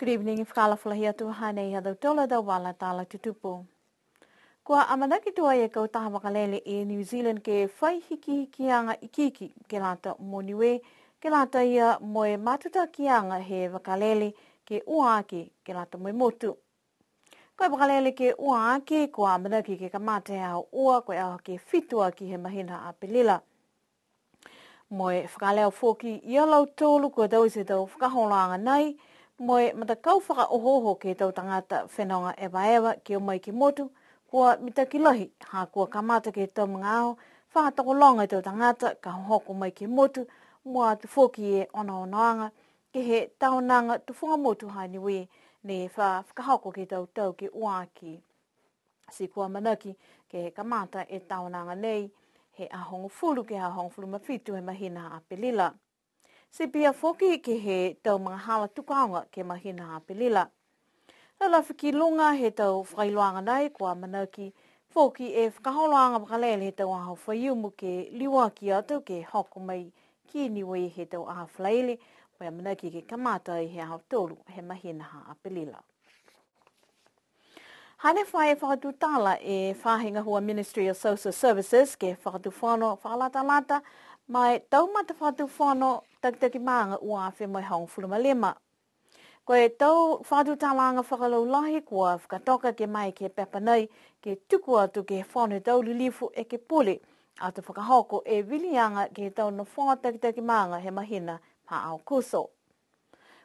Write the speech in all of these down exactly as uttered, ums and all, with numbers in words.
Good evening, fakaalofa lahi atu, hanei ha tautolu a tau vala tala tutupu. Kua amanaki tuai e kautaha vakalele Air New Zealand ke fai hikihikiaga ikiiki ke lata mo Niue, ke lata ia mo e matutakiaga he vakalele ke ua aki ke lata mo e motu. Ko e vakalele ke ua aki, kua amanaki ke kamata he aho ua, ko e aho ke fitu aki he mahina Apelila. Mo e fakaleo foki ia lautolu kua taute e tau fakaholoaga nei, mo e matakau fakaohooho ke he tau tagata fenoga evaeva ke o mai ke he motu, kua mitaki lahi, ha kua kamata ke he tau magaaho, fakatokologa e tau tagata, ka hohoko mai ke he motu, mua atu foki e onoonoaga, ke he taonaga tufuga motu ha Niue, ne fa fakahoko ke he tau tau ke ua aki. Ti kua amanaki ke kamata e taonaga nei, he aho hogofulu ke he aho hogofulu ma fitu he mahina Apelila. Ti pihia foki ke he tau magahala tukaoga ke he mahina Apelila. Laulafi ki luga he tau fakailoaga nei, kua amanaki foki e fakaholoaga vakalele he tau aho Faiumu ke liuaki atu ke hoko mai ki Niue he tau aho Falaile, mo e amanaki ke kamata ai he aho tolu he mahina ha Apelila. Hane fai e fakatutala e faahi gahua Ministry of Social Services ke he fakatufono fakalatalata ma e tau matafakatufono takitaki maaga ua afe mo e hogofulu ma lima. Ko e tau fakatutalaaga fakalaulahi kua fakatoka ke mai ke he pepa nei, ke tuku atu ke he Fono he tau Lilifu Ekepule, ato fakahoko e viliaga ke he tau nofoa takitaki maaga he mahina ha Aokuso.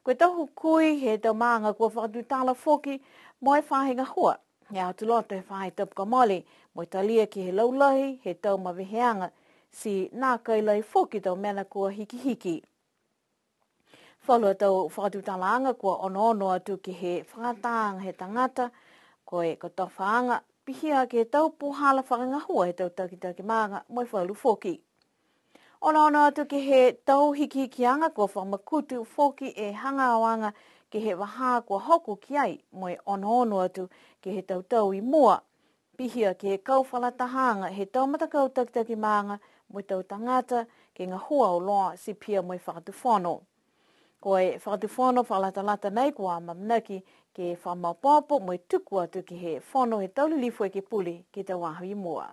Ko e tau hukui he tau maaga kua fakatutala foki mo e faahi gahua he aho Tuloto he faahi tapu kua mole, mo e talia ke he laulahi he tau maveheaga, ti nākai lahi foki tau mena kua hikihiki. Falu a tau fakatutalaaga kua onoono atu ke he fakaataaga he tagata, ko e kotofaaga, pihia ke he tau puhala fakagahua he tau takitaki maaga mo e falu foki. Onoono atu ke he tau hikihikiaga kua fakamakutu foki e hagaoaga ke he vahā kua hoko ki ai, mo e onoono atu ke he tau tau i mua. Pihia ke he kau fakalatahaga he tau matakau takitaki maaga mo e tau tagata ke gahua auloa ti pihia mo e fakatufono. Ko e fakatufono fakalatalata nei kua amanaki ke fakamaopoopo mo e tuku atu ke he Fono he tau Lilifu Ekepule ke he tau aho i mua.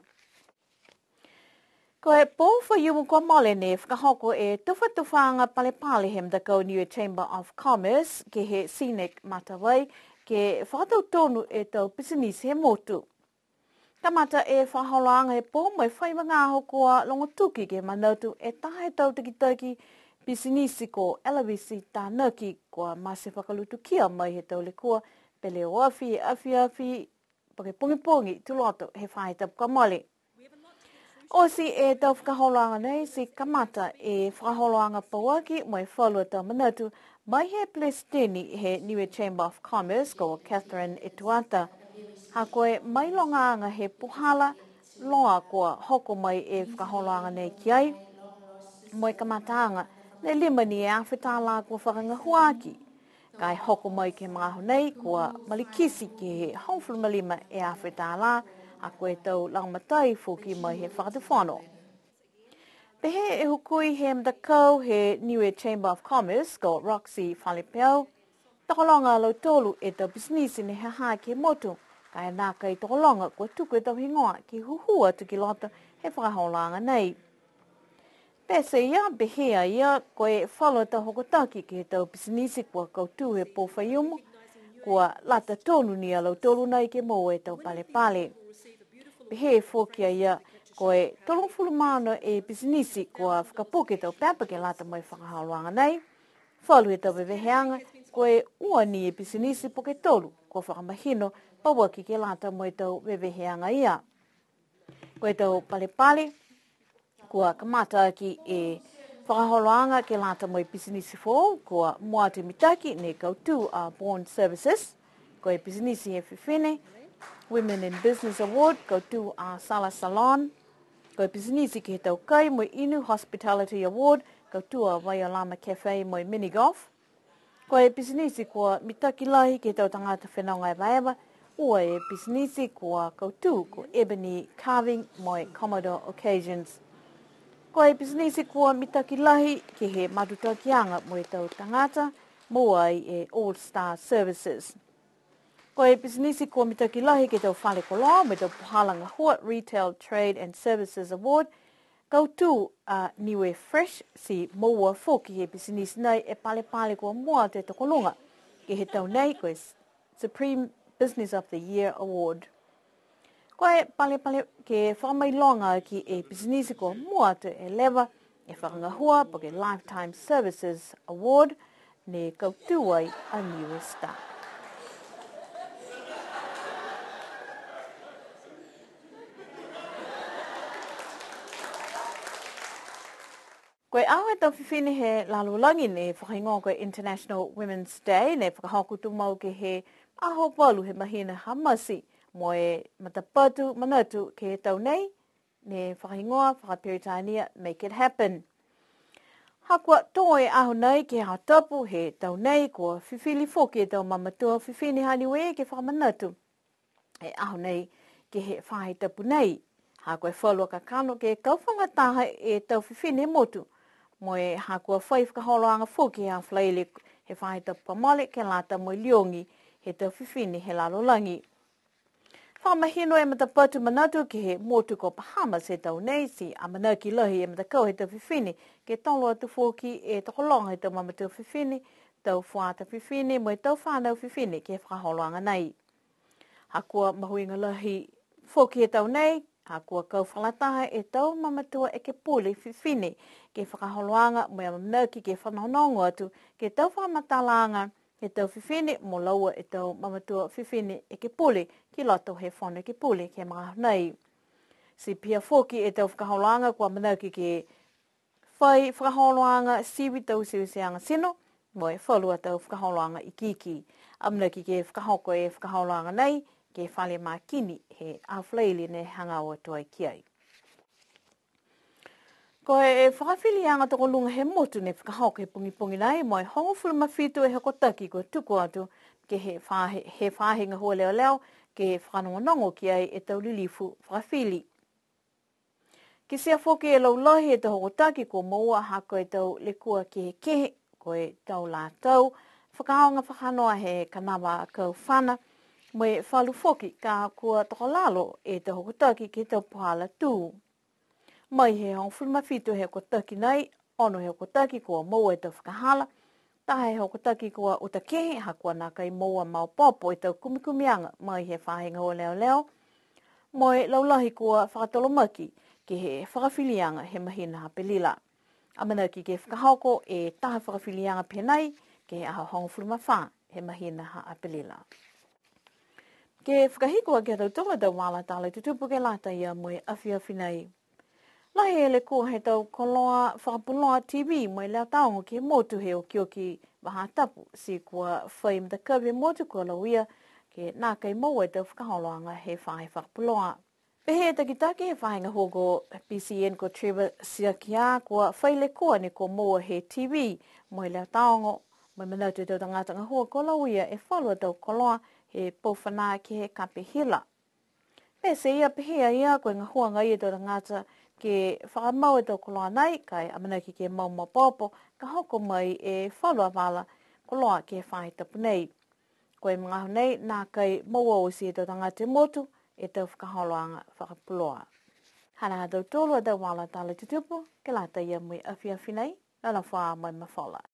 Ko e pō Faiumu kua mole ne fakahoko e tufatufaaga palepale he matakau Niue Chamber of Commerce ke he Scenic Matavai ke fakatautonu e tau pisinisi he motu. Kamata e fakaholoaga he pō mo e fai magaaho kua logotuki ke manatu e taha he tau takitaki pisinisi ko Elavisi Tanaki kua mate fakalutukia mai he tau lekua pele o afi, afiafi, po ke pogipogi Tuloto he faahi tapu kua mole. Oti e tau fakaholoaga nei ti kamata e fakaholoaga pauaki mo e falu a tau manatu mai he Pelesiteni he Niue Chamber of Commerce ko Catherine Etuata. Ha ko e mailogaaga he puhala loa kua hoko mai e fakaholoaga nei ki ai. Mo e kamataaga ne lima ni e afe tālā kua fakagahua aki. Ka e hoko mai ke he magaaho nei, kua malikiti ke he hogofulu ma lima e afe tālā, ha ko e tau lagomatai foki mai he fakatufono. Pehē e hukui he matakau he Niue Chamber of Commerce ko Roxy Falepeau, tokologa a lautolu e tau pisinisi ne ha ha ke he motu, ka e nākai tokologa kua tuku e tau higoa ke hūhū atu ki loto he fakaholoaga nei. Pete ia, pehē a ia, ko e falu a tau hokotaki ke he tau pisinisi kua kautū he pō Faiumu, kua lata tonu ni a lautolu nai ke moua e tau palepale. Pehē foki a ia, ko e tolugofulu ma ono e pisinisi kua fakapuke e tau pepa ke lata mo e fakaholoaga nei. Falu he tau veveheaga, ko e ua ni e pisinisi po ke tolu kua fakamahino pauaki ke lata mo e tau veveheaga ia. Ko e tau palepale, kua kamata aki e fakaholoaga ke lata mo e pisinisi foou, kua mua atu e mitaki ne kautū a Born Services, ko e pisinisi he fifine, Women in Business Award, kautū a Sala Salon, ko e pisinisi ke he tau kai mo e inu Hospitality Award, kautū a Vaiolama Cafe mo e Mini Golf, Ko e pisinisi kua mitaki lahi ke he tau tagata fenoga evaeva, ua e pisinisi kua kautū ko Ebony Carving mo e Commodore Occasions. Ko e pisinisi kua mitaki lahi ke he matutakiaga mo e tau tagata, Mua ai e All Star Services. Ko e pisinisi kua mitaki lahi ke he tau fale koloa mo e tau puhala gahua Retail Trade and Services Award, kautū a Niue Fresh, ti moua foki he pisinisi nei e palepale kua mua atu e tokoluga ke he tau nei, ko e Supreme Business of the Year Award. Ko e palepale ke fakamailoga aki e pisinisi kua mua atu e leva e fakagahua po ke Lifetime Services Award, ne kautū ai a Niue Star. Ko e aho he tau fifine he lalolagi ne fakahigoa ko e International Women's Day, ne fakahoko tumau ke he aho valu he mahina ha Mati, mo e matapatu manatu ke he tau nei, ne fakahigoa fakaperitania Make It Happen. Ha kua tō e aho nei ke he aho tapu he tau nei, kua fifili foki e tau mamatua fifine ha Niue ke fakamanatu e aho nei ke he faahi tapu nei. Ha ko e falu a kakano ke kau fakalataha e tau fifine he motu, mo e ha kua fai fakaholoaga foki he Aho Falaile he faahi tapu kua mole ke lata mo e liogi he tau fifine he lalolagi. Fakamahino e matapatu manatu ke he motu ko Bahamas he tau nei, ti amanaki lahi e matakau he tau fifine ke tolo atu foki e tokologa he tau mamatua fifine, tau fuata fifine, mo e tau fanau fifine ke he fakaholoaga nei. Ha kua mahuiga lahi foki he tau nei, ha kua kau fakalataha e tau mamatua ekepule fifine ke he fakaholoaga, mo e amanaki ke fanogonogo atu ke he tau fakamatalaaga he tau fifine mo laua e tau mamatua fifine ekepule ki loto he Fono Ekepule ke he magaaho nei. Ti pihia foki e tau fakaholoaga kua amanaki ke fai fakaholoaga sivi tauteaga tino, mo e falu a tau fakaholoaga ikiiki. Amanaki ke fakahoko e fakaholoaga nei ke he fale Makini he Aho Falaile ne hagaao atu ai ki ai. Ko e fakafiliaga tokoluga he motu ne fakahoko he pogipogi nei, mo e hogofulu ma fitu e hokotaki kua tuku atu ke he faahi, he faahi gahua leoleo, ke fakanogonogo ki ai e tau lilifu fakafili. Kitia foki e laulahi he tau hokotaki kua moua ha ko e tau lekua kehekehe, ko e tau lātau, fakaaoga fakanoa he kanavaakau fana, mo e falu foki, ka kua tokolalo e tau hokotaki ke he tau puhala tū. Mai he hogofulu ma fitu he hokotaki nei, ono he hokotaki kua moua e tau fakahala, taha he hokotaki kua uta kehe, ha kua nākai moua maopoopo e tau kumikumiaga mai he faahi gahua leoleo, mo e laulahi kua fakatolomaki ke he fakafiliaga he mahina ha Apelila. Amanaki ke fakahoko e taha fakafiliaga pehē nei ke he aho hogofulu ma fā he mahina ha Apelila. Ke fakahiku aki ha tautolu a tau vala tala tutupu ke lata ia mo e afiafi nei. Lahi e lekua he tau koloa fakapuloa T B mo e leo taogo ke he motu he okioki faahi tapu, ti kua fai matakavi e motu kua lauia ke nākai moua e tau fakaholoaga he faahi fakapuloa. Pehē e takitaki he faahi gahua ko B C N ko Trevor Tiakia, kua fai lekua ne kua moua he T B mo e leo taogo, mo e manatu e tau tagata gahua kua lauia e falu a tau koloa he pou fanā ke he kape hila. Pete ia, pehē a ia, ko e gahua agaia e tau tagata ke fakamau e tau koloa nei, ka e amanaki ke mau maopoopo, ka hoko mai e falu a vala koloa ke he faahi tapu nei. Ko e magaaho nei, nākai moua oti he tau tagata he motu e tau fakaholoaga fakapuloa. Hanā ha tautolu a tau vala tala tutupu ke lata ia mo e afiafi nei, nonofo ā mo e mafola.